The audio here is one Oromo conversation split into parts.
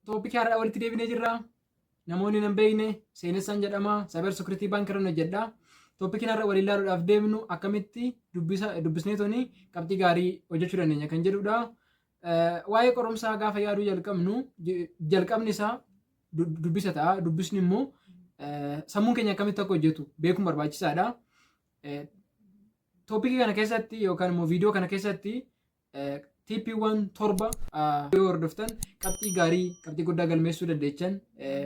Topicii har'a walitti deebinee jirra. Namoonni nan beekne Seenessaan jedhama. Cyber Security Bank irra hojjedha. Topiciin har'a waliin ilaaluudhaaf deemnu akkamitti dubbisa dubbisnee toni qabxii gaarii hojjechuu dandeenya kan jedhudha. Waa'ee qorumsaa gaafa yaaduu jalqabnu, jalqabni isaa dubbisa ta'a. Dubbisni immoo sammuun keenya akkamitti akka hojjetu beekuun barbaachisaadha. Topicii kana keessatti yookaan immoo viidiyoo kana keessatti tipiiwwan 7 yoo hordoftan qabxii gaarii, qabxii guddaa galmeessuu dandeechan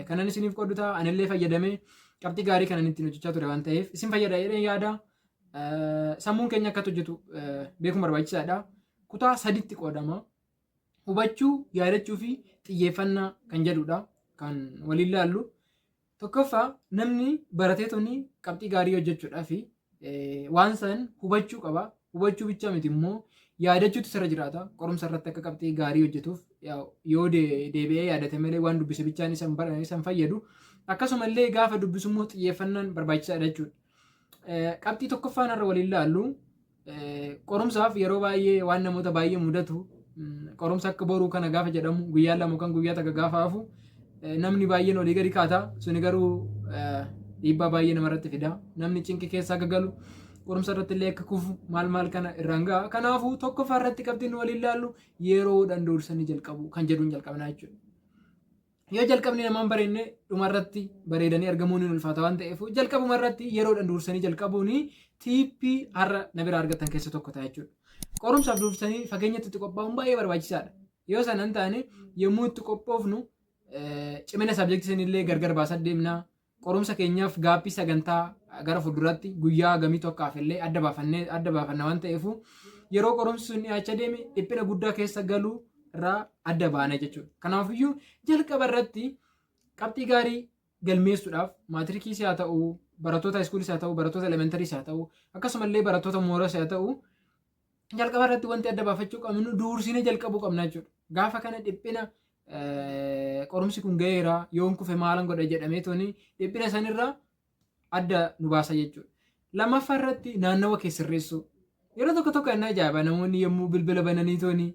kanan isiniif qoodu ta'a. Anillee fayyadamee qabxii gaarii kanan ittiin hojjechaa ture waan ta'eef isin fayyada jedheen yaada. Sammuun keenya akkatti hojjetu beekuun barbaachisaadha. Kutaa saditti qoodama. Hubachuu, yaadachuu fi xiyyeeffannaa kan jedhudha kan waliin laallu. Tokkoffaa, namni baratee tuni qabxii gaarii hojjechuudhaaf waan san hubachuu qaba. Hubachuu bicha miti immoo, yaadachuutu sirra jiraata. Qorumsa irratti akka qabxii gaarii hojjetuuf yoo deebi'ee yaadate malee waan dubbise bichaan isan fayyadu. Akkasumallee gaafa dubbisu immoo xiyyeeffannaan barbaachisaadha jechuudha. Qabxii tokkoffaan har'a waliin laallu, qorumsaaf yeroo baay'ee waan namoota baay'ee mudatu, qorumsa akka boruu kana gaafa jedhamu guyyaa 2 yookaan guyyaa 1 gaafa hafu namni baay'een olii gadi kaata. Suni garuu dhiibbaa baay'ee namarratti fida. Namni cinqi keessa akka galu, qorumsa irratti illee akka kufu, maal maal kana irraan ga'a. Kanaafuu tokkoffaa irratti qabxiin waliin laallu yeroodhaan dursanii jalqabu kan jedhuun jalqabnaa jechuudha. Yoo jalqabni namaan bareedne, dhumarratti bareedanii argamuun hin ulfaata waan ta'eef, jalqabuma irratti yeroodhaan dursanii jalqabuun tipii har'a na bira argattan keessa tokko ta'a jechuudha. Qorumsaaf dursanii fageenyatti itti qophaa'uun baay'ee barbaachisaadha. Yoo sana hin taane, yommuu itti qophoofnu cimina subjectii sanillee gargar baasaa deemna. Qorumsa keenyaaf gaaffii sagantaa gara fuulduraatti guyyaa gamiitu akka hafellee adda baafannee adda baafanna waan ta'eef, yeroo qorumsi sun dhiyaachaa deeme dhiphina guddaa keessa galuu irraa adda baana jechuudha. Kanaafiyyuu jalqaba irratti qabxii gaarii galmeessuudhaaf, maatrikiis haa ta'u, barattoota high schooliis haa ta'u, barattoota elementaryis haa ta'u, akkasumallee barattoota mooraas haa ta'u, jalqaba irratti wanti adda baafachuu qabnu duursinee jalqabuu qabna jechuudha. Gaafa kana dhiphina qorumsi kun ga'eera, yoon kufe maalan godha jedhamee toni dhiphina sanirraa adda nu baasa jechuudha. Lammaffaa irratti naannawa kee sirreessuu. Yeroo tokko tokko inni ajaa'iba, namoonni yommuu bilbila bananii toni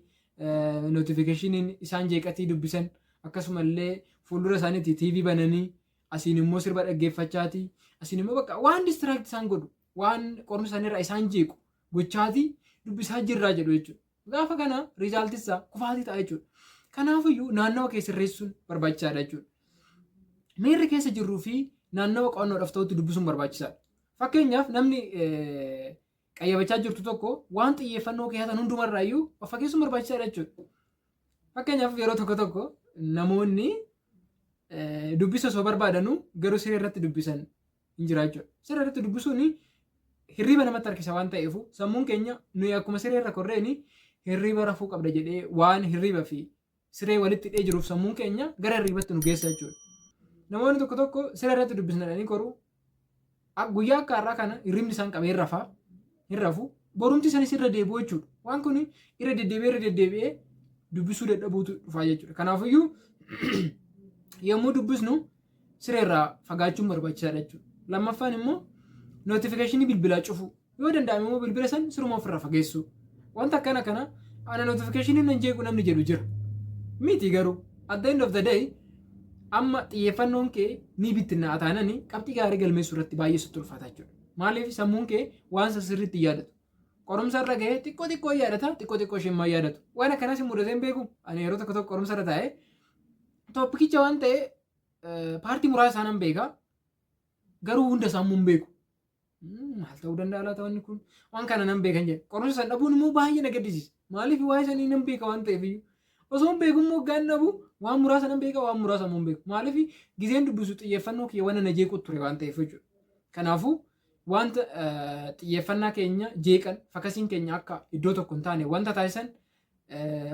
notificationiin isaan jeeqatii dubbisan, akkasumallee fuuldura isaaniitti TV bananii asiin immoo sirba dhaggeeffachaati, asiin immoo bakka waan distract isaan godhu, waan qorumsa sanirraa isaan jeequ gochaatii dubbisaa jirraa jedhu jechuudha. Gaafa kana resultisaa kufaatii ta'a jechuudha. Kanaafiyyuu naannawa kee sirreessuun barbaachisaadha jechuudha. Miirri keessa jirruu fi naannawa qo'annoodhaaf ta'utti dubbisuun barbaachisaadha. Fakkeenyaaf, namni qayyabachaa jirtu tokko waan xiyyeeffannoo kee hatan hundumarraayyuu of fageessuun barbaachisaadha jechuudha. Fakkeenyaaf, yeroo tokko tokko namoonni dubbisa osoo barbaadanuu garuu siree irratti dubbisan hin jira jechuudha. Siree irratti dubbisuun hirriba namatti harkisa waan ta'eef, sammuun keenya nuyi akkuma siree irra korreeni hirriba rafuu qabda jedhee waan hirriba fi siree walitti hidhee jiruuf, sammuun keenya gara hirribatti nu geessa jechuudha. Namoonni tokko tokko siree irratti dubbisna jedhanii koru, guyyaa akka har'aa kana hirribni isaan qabee hin rafaa hin rafu, borumti isanis irra deebi'u jechuudha. Waan kun irra deddeebi'ee irra deddeebi'ee dubbisuu dadhabuutu dhufaa jechuudha. Kanaafiyyuu yommuu dubbisnu sireerraa fagaachuun barbaachisaadha jechuudha. Lammaffaan immoo notificationii bilbilaa cufuu. Yoo danda'ame immoo bilbila san siruma ofirraa fageessuu. Wanta akkana kana ana notificationii nan jeequ namni jedhu jira. Miti, garuu at the end of the day amma xiyyeeffannoon kee ni bittinnaa'a taanani qabxii gaarii galmeessuu irratti baay'ee sitti ulfaata jechuudha. Maaliif? Sammuun kee waan san sirriitti yaadatu. Qorumsa irra gahee xiqqoo xiqqoo yaadata, xiqqoo xiqqoo isheen maal yaadatu. Waan akkanaas hin mudatee hin beeku. Ani yeroo tokko tokko qorumsa irra taa'ee topicicha waan ta'e partii muraasa isaa nan beeka. Garuu hunda isaa immoo hin beeku. Maal ta'uu danda'a laata wanni kun? Waan kana nan beekan jedhe. Qorumsa san dhabuun immoo baay'ee na gaddisiisa. Maaliif? Waa'ee sanii nan beeka waan ta'eef iyyuu. Osoo hin beeku immoo gaan dhabu, waan muraasa nan beeka, waan muraasa immoo hin beeku. Maaliif? Gizeen dubbisu xiyyeeffannoo kiyya waan na jeequ ture waan ta'eef jechuudha. Kanaafuu wanta xiyyeeffannaa keenya jeeqan, focusiin keenya akka iddoo tokko hin taane wanta taasisan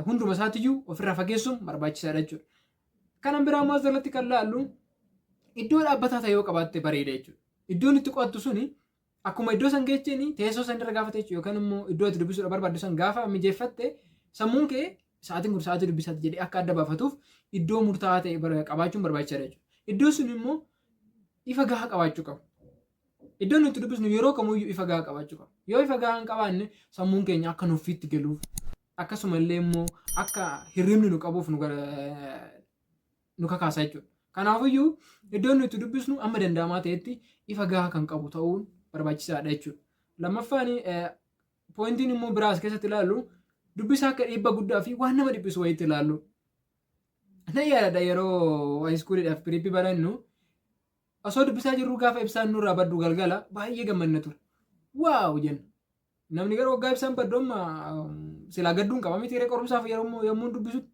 hunduma isaatiyyuu ofirraa fageessuun barbaachisaadha jechuudha. Kanan biraa immoo asirratti kan laallu, iddoo dhaabbataa ta'e yoo qabaatte bareeda jechuudha. Iddoon itti qo'attu suni akkuma iddoo san geecheen teessoo san irra gaafa teechu yookaan immoo iddoo itti dubbisuudha barbaaddu san gaafa mijeeffatte, sammuun kee sa'aatiin kun sa'aatii dubbisaati jedhee akka adda baafatuuf iddoo murtaa'aa ta'e qabaachuun barbaachisaadha jechuudha. Iddoo sun immoo ifa gahaa qabaachuu qaba. Iddoon nuti dubbisnu yeroo kamuyyuu ifa gahaa qabaachuu qaba. Yoo ifa gahaa hin qabaanne, sammuun keenya akka nuffiitti galuuf, akkasumallee immoo akka hirribni nu qabuuf nu nu kakaasa jechuudha. Kanaafiyyuu iddoon nuti dubbisnu amma danda'amaa ta'etti ifa gahaa kan qabu ta'uun barbaachisaadha jechuudha. Lammaffaan, pointiin immoo biraas keessatti ilaallu, dubbisa akka dhiibba guddaa fi waan nama dhiphisu wayiitti ilaallu. Nan yaadadha, yeroo high schooliidhaaf prep barannu osoo dubbisaa jirru gaafa ibsaan nurraa baddu galgala baay'ee gammanna ture. "Wow" jenna. Namni gara waggaa ibsaan baddu amma silaa gadduun qaba miti qorumsaaf yeroo yommuu dubbisutti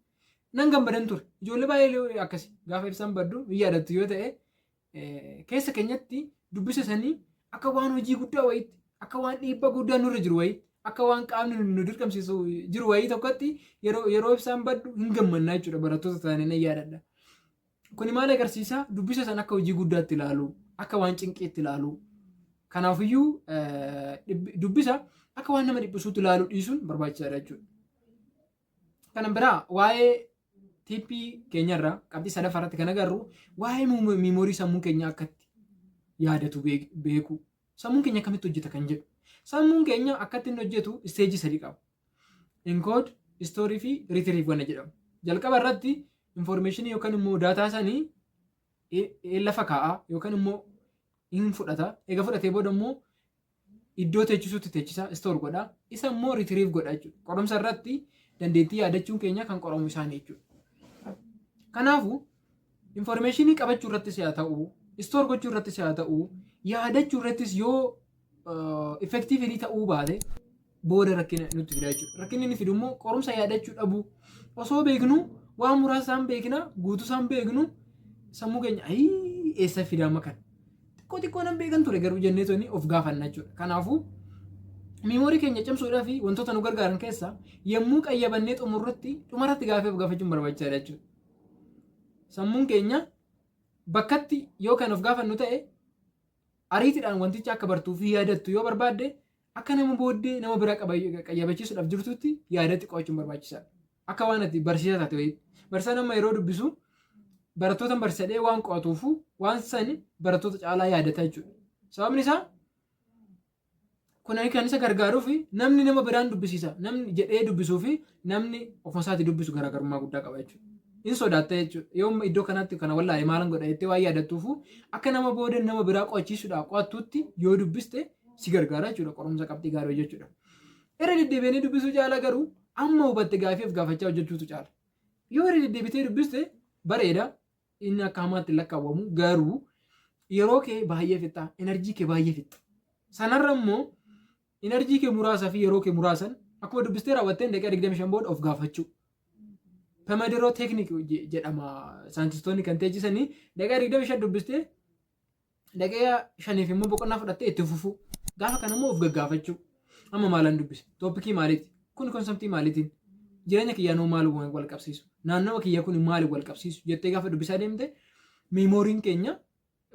nan gammadan ture. Ijoollee baay'ee akkasi gaafa ibsaan baddu hin yaadattu yoo ta'e, keessa keenyatti dubbisa sanii akka waan hojii guddaa wayiitti, akka waan dhiibbaa guddaa nurra jiru wayiitti, akka waan qaamni nu dirqamsiisu jiru wayii tokkotti yeroo ibsaan baddu hin gammannaa jechuudha, barattoota ta'anii nan yaadadha. Kuni maal agarsiisa? Dubbisa sana akka hojii guddaatti ilaalu, akka waan cinqiitti ilaalu. Kanaafiyyuu dubbisa akka waan nama dhiphisuutti ilaaluu dhiisuun barbaachisaadha jechuudha. Kana biraa, waa'ee tip keenyarraa qabxii sadaffaa irratti kan agarru waa'ee memory sammuu keenyaa akkatti yaadatu beeku. Sammuun keenya akkamitti hojjeta kan jedhu. Sammuun keenya akkatti inni hojjetu stage sadii qaba. Encode, store fi retrieve wanna jedhamu. Jalqaba irratti information yookaan immoo data sanii lafa kaa'aa yookaan immoo hin fudhata. Egaa fudhatee booda immoo iddoo teechisuutti teechisa, store godha. Isa immoo retrieve godha jechuudha. Qorumsa irratti dandeettii yaadachuun keenya kan qoramu isaanii jechuudha. Kanaafuu information qabachuu irrattis haa ta'u, store gochuu irrattis haa ta'u, yaadachuu irrattis yoo effectively ta'uu baate booda rakkina nutti fida jechuudha. Rakkinni inni fidu immoo qorumsa yaadachuu dhabuu. Osoo beeknu waan muraasa isaan beekna, guutuu isaan beeknu, sammuu keenya ayii eessa fidaa kana? Xiqqoo xiqqoo nan beekan ture garuu jennee toni of gaafanna jechuudha. Kanaafuu memory keenya cimsuudhaa fi wantoota nu gargaaran keessaa yommuu qayyabannee xumurratti dhumarratti gaafii of gaafachuun barbaachisaadha jechuudha. Sammuun keenya bakkatti yoo kan of gaafannu ta'e, ariitiidhaan wanticha akka bartuu fi yaadattu yoo barbaadde, akka nama booddee nama biraa qayyabachiisuudhaaf jirtutti yaadatti qo'achuun barbaachisaadha. Akka waan ati barsiisaa taate wayii. Barsiisaan amma yeroo dubbisu barattoota barsiisadhee waan qo'atuufu waan sani barattoota caalaa yaadata jechuudha. Sababni isaa kun kan isa gargaaruu fi namni nama biraan dubbisiisa namni jedhee dubbisuu fi namni ofuma isaatii dubbisu garaagarummaa guddaa qaba jechuudha. In sodaatta jechuudha. Yoo iddoo kanatti kana wallaalee maalan godha jettee waan yaadattuufu, akka nama booda nama biraa qo'achiisuudhaaf qo'attutti yoo dubbiste si gargaara jechuudha, qorumsa qabxii gaarii hojjechuudha. Irra deddeebianii dubbisuu caala garuu amma hubatte gaafii of gaafachaa hojjechuutu caala. Yoo irra deddeebitee dubbiste bareeda, inni akka hamaatti lakkaawwamu, garuu yeroo kee baay'ee fixxa, energy kee baay'ee fixxa. Sanarra immoo energy kee muraasaa fi yeroo kee muraasan akkuma dubbistee raawwatteen daqiiqaa 25 booda of gaafachuu. Pomodoro technique jedhama, saayintistoonni kan teechisanii, daqiiqaa 25 dubbistee daqiiqaa 5f immoo boqonnaa fudhattee itti fufuu. Gaafa kana immoo of gaggaafachuu. Amma maalan dubbise? Topic maaliiti? Kun concept maaliitiin? Jireenya kiyyaanoo maal wal qabsiisu? Naannawa kiyya kun maaliin wal qabsiisu? Jettee gaafa dubbisaa deemte memoryn keenya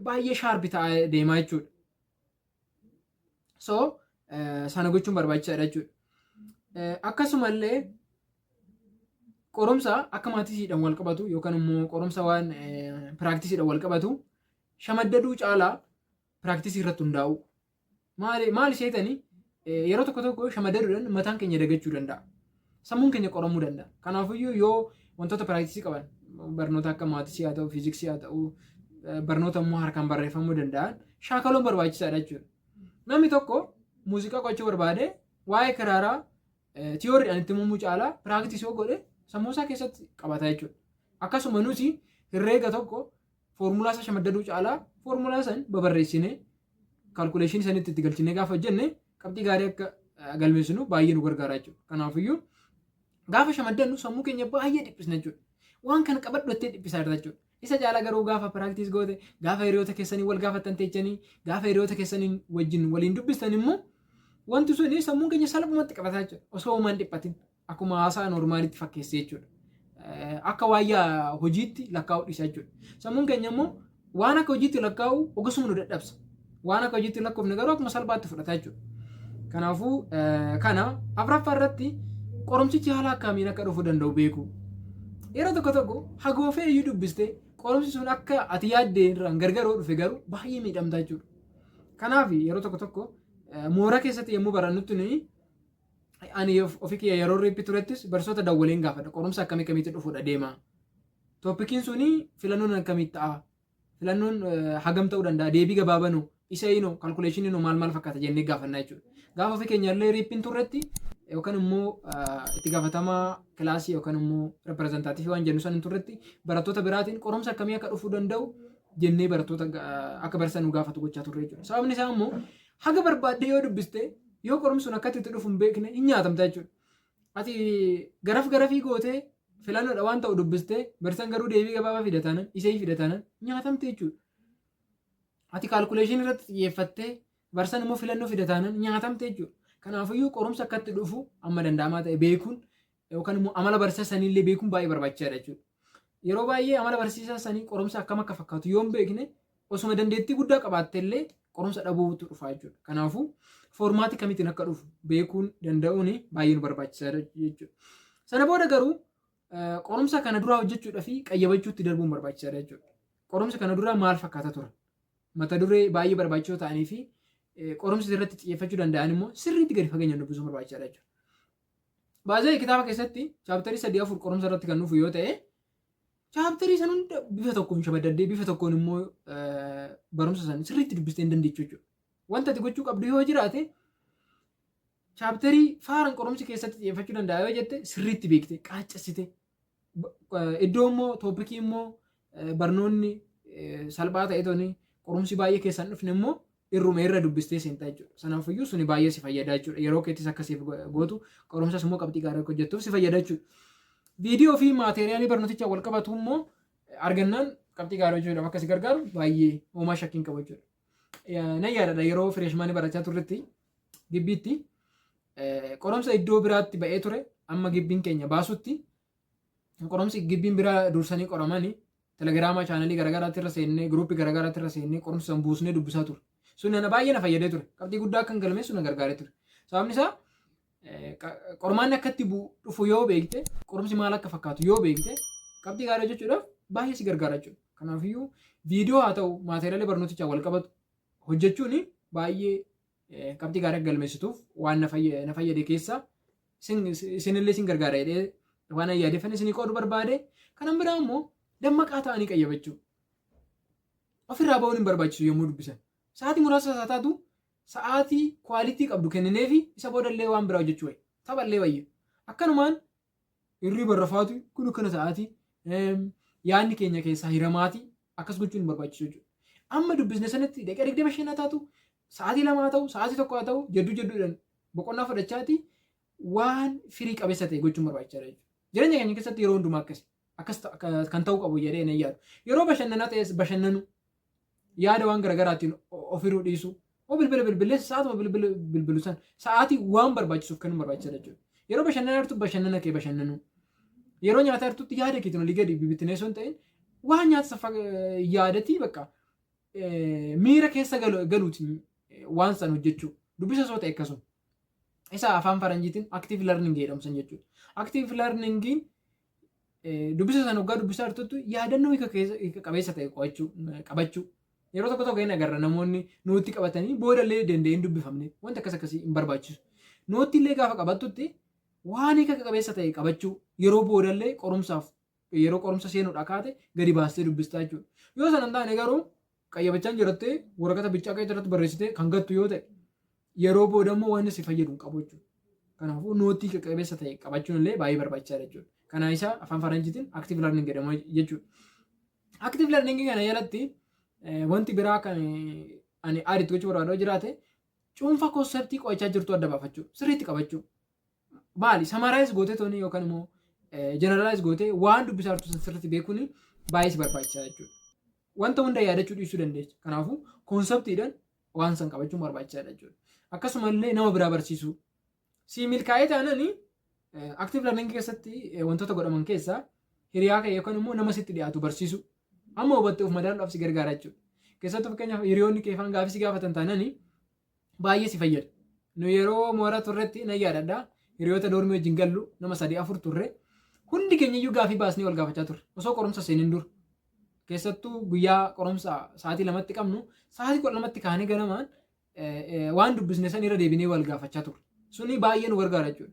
baay'ee sharp ta'aa deemaa jechuudha. So sana gochuun barbaachisaadha jechuudha. Akkasumallee qorumsa akka mathsiidhaan wal qabatu yookaan immoo qorumsa waan practiceiidhaan wal qabatu shamaddaduu caalaa practice irratti hundaa'u. Maali maali seetanii, yeroo tokko tokko shamaddaduudhaan mataan keenya dagachuu danda'a. Sammuun keenya qoramuu danda'a. Kanaafiyyuu yoo wantoota practice qaban, barnoota akka maths haa ta'u, fiiziksii haa ta'u, barnoota immoo harkaan barreeffamuu danda'an shaakaluun barbaachisaadha jechuudha. Namni tokko muuziqaa qo'achuu barbaade waa'ee kiraaraa theorydhaan itti himamuu caalaa practice yoo godhe sammuu isaa keessatti qabata jechuudha. Akkasuma nuti herreega tokko foormulaa isaa shamaddaduu caalaa foormulaa san babarreessinee calculation sanitti itti galchinee gaafa hojjenne qabxii gaarii akka galmeessinu baay'ee nu gargaara jechuudha. Kanaafiyyuu gaafa shamaddannu sammuu keenya baay'ee dhiphisna jechuudha. Waan kana qabadhu jettee dhiphisaa jirta jechuudha. Isa caalaa garuu gaafa practice goote, gaafa hiriyoota keessanii wal gaafattan teechanii, gaafa hiriyoota keessanii wajjin waliin dubbistan immoo wanti suni sammuun keenya salphumatti qabataa jechuudha. Osoo homaan dhiphatin akkuma haasaa normalitti fakkeessee jechuudha. Akka waayyaa hojiitti lakkaa'uu dhiisa jechuudha. Sammuun keenya immoo waan akka hojiitti lakkaa'u ogasuma nu dadhabsa. Waan akka hojiitti lakkoofne garuu akkuma salphaatti fudhata jechuudha. Kanaafuu kana afuraffaa irratti qorumsichi haala akkamiin akka dhufuu danda'u beeku. Yeroo tokko tokko hagoofee iyyuu dubbistee qorumsi sun akka ati yaaddee irraan gargar yoo dhufe garuu baay'ee miidhamta jechuudha. Kanaaf yeroo tokko tokko mooraa keessatti yommuu barannutti nuyi, ani ofii kiyya yeroo rep turettis barsoota dawwaleen gaafadha. Qorumsa akkamii akkamiitti dhufuudha deema. Topiciin suni filannoon akkamitti ta'a? Filannoon hagam ta'uu danda'a? Deebii gabaabanoo, isa inoo, calculationiinoo maal maal fakkaata jennee gaafannaa jechuudha. Gaafa ofii keenya illee repiin turretti yookaan immoo itti gaafatamaa kilaasii yookaan immoo representative waan jennu san turretti, barattoota biraatiin qorumsa akkamii akka dhufuu danda'u jennee barattoota akka barsiisan nu gaafatu gochaa turre jechuudha. Sababni isaa immoo haga barbaaddee yoo dubbiste, yoo qorumsi sun akkatti itti dhufu hin beekne, hin nyaatamta jechuudha. Ati garaf garafii gootee filannoodha waan ta'u dubbistee, barsiisan garuu deebii gabaabaa fidatanan, isee fidatanan, nyaatamte jechuudha. Ati calculation irratti xiyyeeffattee, barsiisan immoo filannoo fidataanan, nyaatamte jechuudha. Kanaafiyyuu qorumsa akkatti dhufu amma danda'amaa ta'e beekuun yookaan immoo amala barsiisa saniillee beekuun baay'ee barbaachisaadha jechuudha. Yeroo baay'ee amala barsiisaa sanii, qorumsa akkam akka fakkaatu yoo hin beekne, osuma dandeettii guddaa qabaatte illee qorumsa dhabuutu dhufa jechuudha. Kanaafuu format kamittiin akka dhufu beekuun danda'uun baay'ee nu barbaachisaadha jechuudha. Sana booda garuu qorumsa kana duraa hojjechuudhaa fi qayyabachuutti darbuun barbaachisaadha jechuudha. Qorumsa kana duraa maal fakkaata tura? Mata duree baay'ee barbaachisoo ta'anii fi qorumsa irratti xiyyeeffachuu danda'an immoo sirriitti gadi fageenyaan dubbisuun barbaachisaadha jechuudha. Baay'ee kitaaba keessatti chapter sadii afur qorumsa irratti kan dhufu yoo ta'e, chapter san hunda bifa tokkoon shabaddadee, bifa tokkoon immoo barumsa sana sirriitti dubbistee hin dandeechu jechuudha. Wanta ati gochuu qabdu yoo jiraate, chapter faaran qorumsi keessatti xiyyeeffachuu danda'a yoo jette, sirriitti beekte qaaccessite, iddoo immoo topic immoo barnoonni salphaa ta'e toni qorumsi baay'ee keessaan dhufne immoo irruma irra dubbistee seentaa jechuudha. Sanaafiyyuu suni baay'ee si fayyada jechuudha. Yeroo keettis akkasiif gootu, qorumsas immoo qabxii gaarii akka hojjettuuf si fayyada jechuudha. Viidiyoo fi material barnootichaa wal qabatu immoo argannaan qabxii gaarii hojjechuudhaaf akka si gargaaru baay'ee uumaa shakkiin qabu jechuudha. Nan yaadadha, yeroo freshman barachaa turretti gibbiitti qorumsa iddoo biraatti ba'ee ture, amma gibbiin keenya baasutti qorumsi gibbiin biraa dursanii qoramanii Telegram channel garaagaraatti irra seennee, group garaagaraatti irra seennee, qorumsa san buusnee dubbisaa ture. Sun na baay'ee na fayyadee ture. Qabxii guddaa akka hin galmeessu na gargaaree ture. Sababni isaa qormaanni akkatti dhufu yoo beekte, qorumsi maal akka fakkaatu yoo beekte, qabxii gaarii hojjechuudhaaf baay'ee si gargaara jechuudha. Kanaafiyyuu viidiyoo haa ta'u material barnootichaa wal qabatu hojjechuun baay'ee qabxii gaarii akka galmeessituuf waan na fayyade keessaa isinillee isin gargaara jedhee waan yaadeeffan isinii qooduu barbaade. Kanan biraa immoo dammaqaa ta'anii qayyabachuu. Ofirraa ba'uun hin barbaachisu yommuu dubbisan. Sa'aatii muraasa isaa taatu, sa'aatii quality qabdu kennineefi isa boodallee waan biraa hojjechuu wayya. Taphallee wayya. Akkanumaan irrii barrafaatu kun akkana sa'aatii yaadni keenya keessaa hiramaati akkas gochuun hin barbaachisu jechuudha. Amma dubbisne sanatti daqiiqaa 25 haa taatu, sa'aatii 2 haa ta'u, sa'aatii 1 haa ta'u, jedduu jedduudhaan boqonnaa fudhachaati waan firii qabeessa ta'e gochuun barbaachisaadha jechuudha. Jireenya keenya keessatti yeroo hundumaa akkasi. Akkas kan ta'uu qabu jedhee nan yaadu. Yeroo bashannanaa ta'es bashannanu, yaada waan garaagaraatiin ofiruu dhiisu. Oo bilbila bilbilee sa'aatuma bilbila bilbilu san sa'aatii waan barbaachisuuf kennuun barbaachisaadha jechuudha. Yeroo bashannanaa jirtu bashannana kee bashannanuu. Yeroo nyaataa jirtutti yaada keetiin olii gadi bibittinee osoo hin ta'in, waan nyaata safa yaadatii bakka miira keessa galuutiin waan san hojjechuu. Dubbisa osoo ta'e akkasuma. Isa afaan faranjiitiin active learning jedhamu san jechuudha. Active learningiin dubbisa sana waggaa dubbisaa jirtutti yaadannoo hiika qabeessa ta'e qo'achuu, qabachuu. Yeroo tokko tokko hin agarra, namoonni note qabatanii boodallee danda'ee hin dubbifamne, wanta akkas akkasii hin barbaachisu. Note illee gaafa qabattutti waan hiika qabeessa ta'e qabachuu, yeroo boodallee qorumsaaf yeroo qorumsa seenuudha kaate gadi baastee dubbistaa jechuudha. Yoo sana hin taane garuu qayyabachaan jirattee waraqata biccaa qayyata irratti barreessitee kan gattu yoo ta'e, yeroo booda immoo waan si fayyadu hin qabu jechuudha. Kanaafuu note qabeessa ta'e qabachuun illee baay'ee barbaachisaadha jechuudha. Kana isa afaan faranjiitiin active learning jedhama jechuudha. Active learning kana jalatti wanti biraa kan ani add gochuu barbaadu jiraate, cuunfaa concept qo'achaa jirtu adda baafachuu, sirriitti qabachuu. Maali, summarize gootee tooni yookaan immoo generalize gootee waan dubbisaa jirtu sirriitti beekuun baay'ee si barbaachisaa jechuudha. Wanta hunda yaadachuu dhiisuu dandeessa. Kanaafuu conceptiidhaan waan san qabachuun barbaachisaadha jechuudha. Akkasumallee nama biraa barsiisuu. Si milkaa'ee taananii active learning keessatti wantoota godhaman keessaa hiriyaa kee yookaan immoo nama sitti dhiyaatu barsiisuu. Amma hubattee of madaaluudhaaf si gargaara jechuudha. Keessattuu fakkeenyaaf hiriyoonni kee faan gaafii si gaafatan taananii baay'ee si fayyada. Nu yeroo mooraa turretti nan yaadadha. Hiriyoota dorm wajjin gallu nama sadii afur turre. Hundi keenya iyyuu gaafii baasnee wal gaafachaa turre. Osoo qorumsa seeniin dura. Keessattuu guyyaa qorumsa sa'aatii 2tti qabnu, sa'aatii 12tti kaanee ganamaan waan dubbisne san irra deebinee wal gaafachaa turre. Suni baay'ee nu gargaara jechuudha.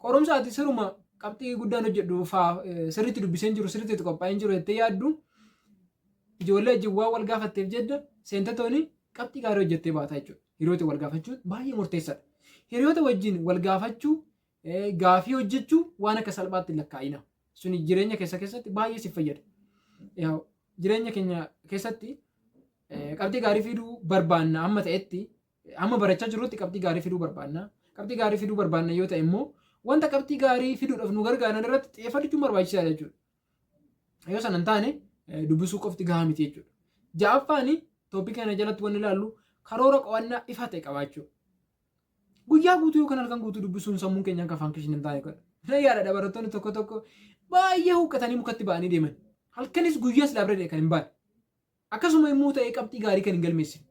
Qorumsa ati siruma Qabxii guddaan hojjedhu faa sirriitti dubbiseen jiru, sirriitti itti qophaa'een jiru jettee yaaddu, ijoollee wajjin waan wal gaafatteef jedha seentatooni qabxii gaarii hojjettee baata jechuudha. Hiriyoota wal gaafachuun baay'ee murteessaadha. Hiriyoota wajjin wal gaafachuu, gaafii hojjechuu waan akka salphaatti hin lakkaa'ina. Suni jireenya keessa keessatti baay'ee si fayyada. Jireenya keenya keessatti qabxii gaarii fiduu barbaanna amma ta'etti, amma barachaa jirrutti qabxii gaarii fiduu barbaanna. Qabxii gaarii fiduu barbaanna yoo ta'e immoo wanta qabxii gaarii fiduudhaaf nu gargaaran irratti xiyyeeffachuun barbaachisaadha jechuudha. Yoo sana hin taane dubbisuu qofti gahaa miti jechuudha. Ja'affaan topic kana jalatti wanni ilaallu karoora qo'annaa ifa ta'e qabaachuu. Guyyaa guutuu yookaan halkan guutuu dubbisuun sammuun keenya akka function hin taane godha. Na yaadadha, barattoonni tokko tokko baay'ee huqqatanii mukatti ba'anii deeman. Halkanis guyyaas library kan hin baane. Akkasuma immoo ta'ee qabxii gaarii kan hin galmeessine.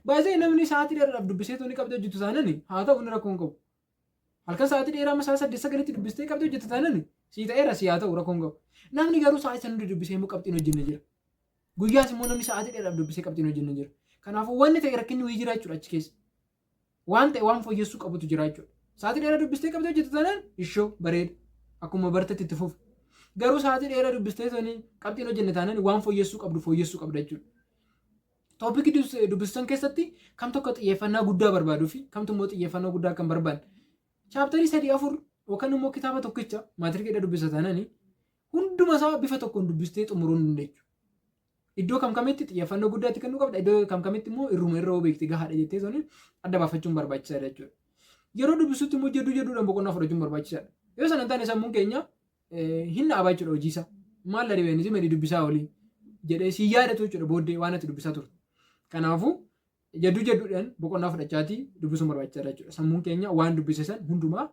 Baay'ee namni sa'aatii dheeraadhaaf dubbisee tuni qabxii hojjetu taanani haa ta'u, inni rakkoo hin qabu. Halkan sa'aatii dheeraa amma sa'a 8 9tti dubbistee qabxii hojjette taanani sii ta'eera, si haa ta'u, rakkoo hin qabu. Namni garuu sa'aatii sana hundi dubbisee immoo qabxii hin hojjenne jira. Guyyaas immoo namni sa'aatii dheeraadhaaf dubbisee qabxii hin hojjenne jira. Kanaafuu wanni ta'e rakkinni wayii jira jechuudha achi keessa. Waan ta'e waan fooyyessuu qabutu jira jechuudha. Sa'aatii dheeraa dubbistee qabxii hojjette taanaan ishoo bareeda. Akkuma bartetti itti fufi. Garuu sa'aatii dheeraa dubbistee tuni qabxii hin hojjenne taanaan waan fooyyessuu qabdu fooyyessuu qabda jechuudha. Topic dubbistan keessatti kam tokko xiyyeeffannaa guddaa barbaaduu fi kamtu immoo xiyyeeffannoo guddaa kan barbaanne. Chapter sadii afur yookaan immoo kitaaba tokkicha maatirikii dubbisa taanaan hunduma isaa bifa tokkoon dubbistee xumuruu hin dandeechu. Iddoo kam kamitti xiyyeeffannoo guddaa itti kennuu qabda, iddoo kam kamitti immoo irruma irra beekte gahaadha jettee tuni adda baafachuun barbaachisaadha jechuudha. Yeroo dubbisutti immoo jedduu jedduudhaan boqonnaa fudhachuun barbaachisaadha. Yoo sana hin taane sammuun keenya hin dhaabaa jechuudha hojii isaa. Maal la dhibeen isin dubbisaa olii jedhee si yaadatu jechuudha booddee waan ati dubbisaa turte. Kanaafuu jedduu jedduudhaan boqonnaa fudhachaatii dubbisuun barbaachisaadha jechuudha. Sammuun keenya waan dubbise san hundumaa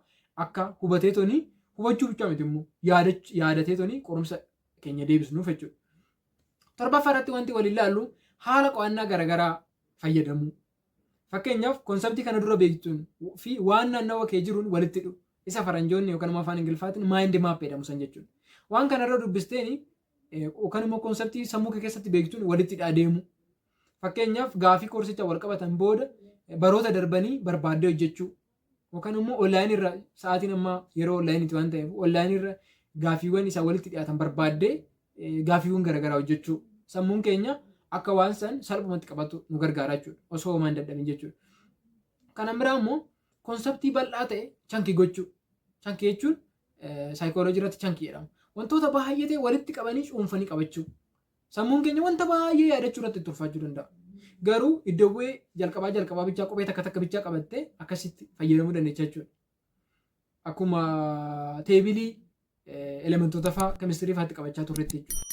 akka hubatee toni, hubachuu bichaa miti immoo yaadatee toni qorumsa keenya deebisnuuf jechuudha. Torbaffaa irratti wanti waliin ilaallu haala qo'annaa garaagaraa fayyadamuu. Fakkeenyaaf, concept kana dura beektuun fi waan naannawa kee jiruun walitti hidhu. Isa faranjoonni yookaan immoo afaan Ingiliffaatiin mind map jedhamu san jechuudha. Waan kanarra dubbisteeni yookaan immoo concept sammuu kee keessatti beektuun walitti hidhaa deemu. Fakkeenyaaf, gaafii koorsicha wal qabatan booda baroota darbanii barbaaddee hojjechuu yookaan immoo online irra, sa'aatiin ammaa yeroo onlineiiti waan ta'eef, online irra gaafiiwwan isaa walitti dhiyaatan barbaaddee gaafiiwwan garaagaraa hojjechuu, sammuun keenya akka waan san salphumatti qabatu nu gargaara jechuudha, osoo homaa hin dadhabin jechuudha. Kana biraa immoo concept bal'aa ta'e chunk gochuu. Chunk jechuun saayikooloojii irratti chunk jedhama. Wantoota baay'ee ta'e walitti qabanii cuunfanii qabachuu. Sammuun keenya wanta baay'ee yaadachuu irratti itti ulfaachuu danda'a. Garuu iddoo bu'ee jalqabaa jalqabaa bichaa, qubee takka takka bichaa qabattee akkasitti fayyadamuu dandeecha jechuudha. Akkuma table elementoota fa'aa chemistry fa'aatti qabachaa turretti jechuudha.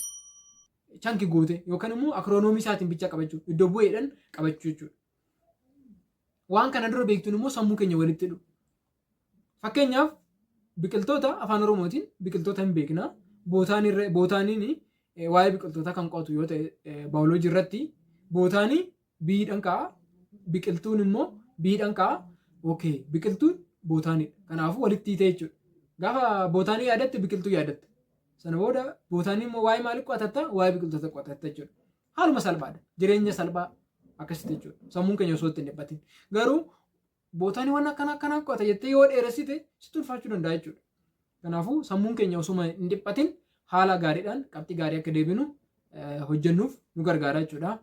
Chunk goote yookaan immoo acronym isaatiin bichaa qabachuu, iddoo bu'eedhaan qabachuu jechuudha. Waan kana dura beektuun immoo sammuu keenya walitti hidhu. Fakkeenyaaf, biqiltoota afaan Oromootiin biqiltoota hin beekna. Botaanyiin waa'ee biqiltootaa kan qo'atu yoo ta'e, baayoloojii irratti botany B'dhaan ka'a. Biqiltuun immoo B'dhaan ka'a. Okay, biqiltuun botanydha. Kanaafuu walitti hiitee jechuudha. Gaafa botany yaadatte biqiltuu yaadatte. Sana booda botany immoo waa'ee maalii qo'atatta? Waa'ee biqiltoota qo'atatta jechuudha. Haaluma salphaadha. Jireenya salphaa akkasitti jechuudha. Sammuun keenya osoo itti hin dhiphatin. Garuu botany waan akkana akkanaa qo'ata jettee yoo dheeressite sitti ulfaachuu danda'a jechuudha. Kanaafuu sammuun keenya osuma hin dhiphatin haala gaariidhaan qabxii gaarii akka deebinu hojjennuuf nu gargaara jechuudha.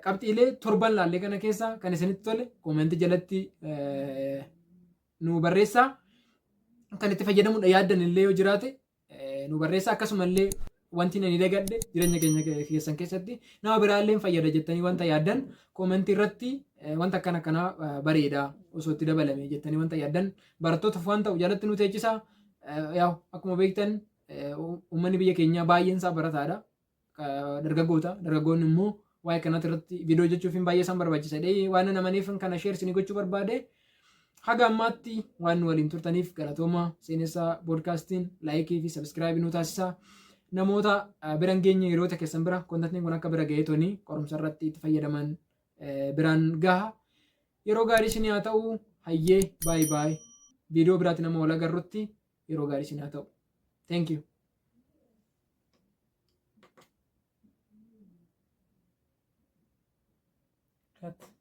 Qabxiilee torban laallee kana keessa kan isinitti tole comment jalatti nu barreessaa. Kan itti fayyadamuudha yaaddan illee yoo jiraate nu barreessaa. Akkasumallee wanti ani dagadhe jireenya keenya keessan keessatti nama biraallee fayyada jettanii wanta yaaddan comment irratti wanta akkana akkanaa bareeda osoo itti dabalame jettanii wanta yaaddan barattootaaf waan ta'u jalatti nu teechisaa. Yaa, akkuma beektan uummanni biyya keenyaa baay'een isaa barataadha. Dargaggoota. Dargaggoonni immoo waa'ee kanatti irratti viidiyoo hojjechuuf baay'ee isaan barbaachisa. Waan namaniif kana share isinii gochuu barbaade. Haga ammaatti waan nu waliin turtaniif galatooma. Seenessaa Podcastiin like fi subscribe nu taasisaa. Namoota biran geenye hiriyoota keessan bira contentiin kun akka bira ga'ee toni qorumsa irratti itti fayyadaman biraan gaha. Yeroo gaarii isin haa ta'u. Hayyee, bye bye. Viidiyoo biraatti nama wal agarrutti yeroo gaarii isin haa ta'u. Thank you. Cut.